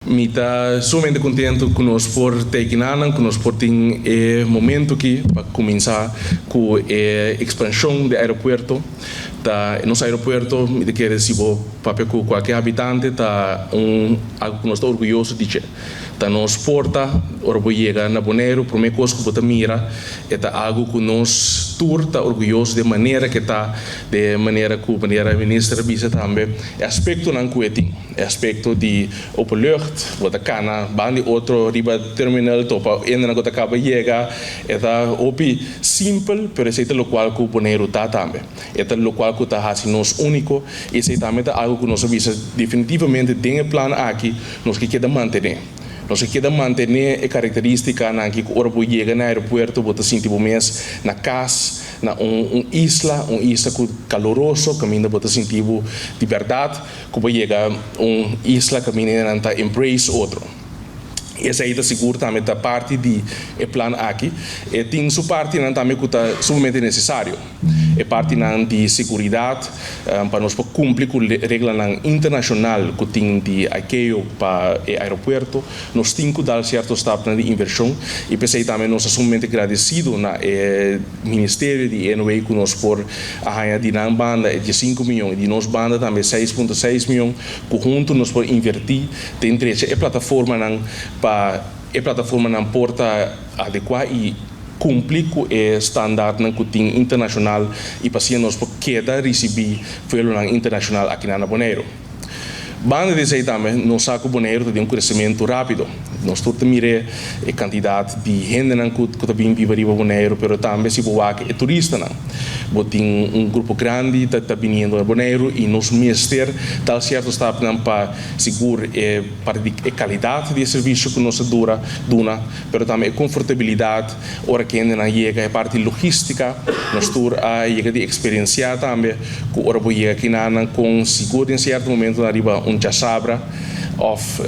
Mi ta sumamente kontentu ku nos por ta akinan, ku nos por tin e momento aki pa kuminsá ku e ekspanshon di aeropuerto. Ta nos aeropuerto, mi ta kere si bo papia ku kualke habitante, ta un algu ku nos ta orguyoso di dje. Ta nos porta, ora bo yega na Boneiru, promé kos ku bo ta mira, e ta algu ku nos tur ta orguyoso di manera ku ta, di manera ku manera minister a bisa tambe, e aspektonan ku e tin. E aspekto di openlucht, bo ta kana banda di otro riba terminal, topa hendenan ku ta kaba yega, e ta hopi simpel, pero esei ta lokual ku Boneiru ta tambe. E ta lokual ku ta hasi nos úniko, i esei tambe ta algu ku nos a bisa definitivamente den e plan aki nos ke keda mantené. Nos ke keda mantené e karakterístikanan aki ku ora bo yega na aeropuerto bo ta sinti bo mes na kas, na un isla, un isla ku kaloroso, kaminda bo ta sinti bo di bèrdat ku bo yega un isla kaminda hendenan ta embrace otro. Esei ta sigur tambe ta parti di e plan aki. E tin su partinan tambe ku ta sumamente nesesario. E partinan di seguridat pa nos por kumpli ku reglanan internashonal ku tin di ICAO pa e aeropuerto, nos tin ku dal sierto stapnan di invershon i p'esei tambe nos ta sumamente gradesido na e ministerio di NOA ku nos por a haña di nan banda e 15 mion i di nos banda tambe 6.6 mion ku huntu nos por invertí den drecha e plataformanan pa e plataformanan por ta adekuá i kumpli ku e standardnan ku tin internashonal i pa asina nos por keda risibí vuelonan internashonal aki na Boneiru. Banda di esei tambe, nos sa ku Boneiru tin un kresementu rápido. Nos tur ta mira e kantidat di hendenan ku ta bin biba riba Boneiru, pero tambe si bo wak e turistanan. Bo tin un grupo grandi ta bini na Boneiru i nos mester dal sierto stapnan pa sigur e parti di e kalidat di servisio ku nos ta duna, pero tambe e konfortabilidat ora ku hendenan yega, e parti logístika, nos tur a yega di eksperensiá tambe ku ora bo yega akinan kon sigur den sierto momento riba un djasabra òf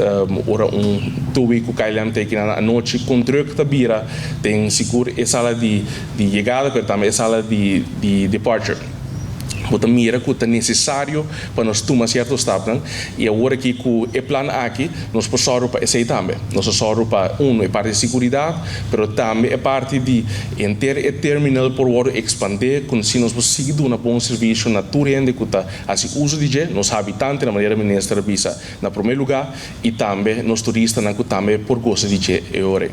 ora un TUI ku KLM ta akinan anochi kon drùk ta bira den sigur e sala di yegada, pero tambe e sala di departure. Bo ta mira ku ta nesesario pa nos tuma sierto stapnan i awor aki ku e plan aki nos por sòru pa esei tambe. Nos a sòru pa un e parti di seguridat, pero tambe e parti di henter e terminal por wòrdu ekspandé ku si nos por sigui duna bon servisio na tur hende ku ta hasi uso di dje, nos habitantenan, manera minister a bisa na promé lugá, i tambe nos turistanan ku tambe por gosa di dje e ora.